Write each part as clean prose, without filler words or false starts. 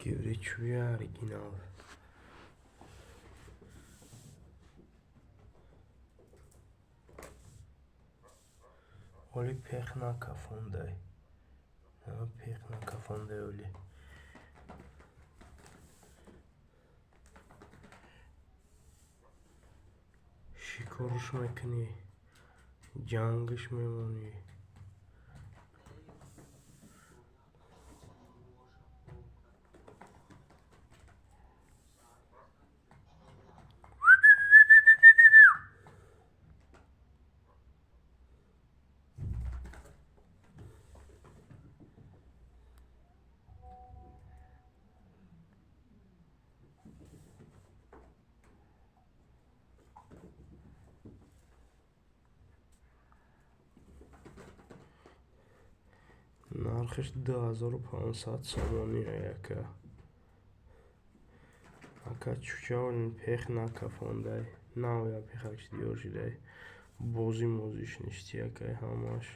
Гевре чӯя оригинал. Оли пех накафондай. Пех накафондай оли. Шикорш мекунӣ, ҷангш мемонӣ. Нархаш 2500 сомонӣ, ака. Ака, чӯча пех накафондай. Нав пехакш диёр шидай. Бозӣ мозиш ништи, акай, ҳамаш.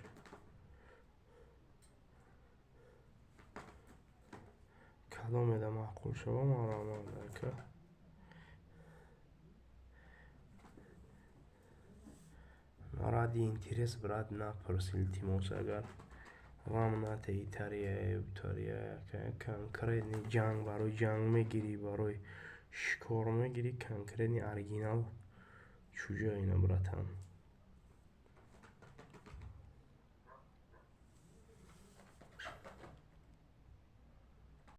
Кадомеда маъқул шава, марҳамат, ака. Ради интерес, брат, напурс, илтимос, агар ғам нате, итария, утария, конкретный ҷанг, барои ҷанг мегирӣ, барои шикор мегирӣ, конкретный оригинал чӯҷа ина, братан.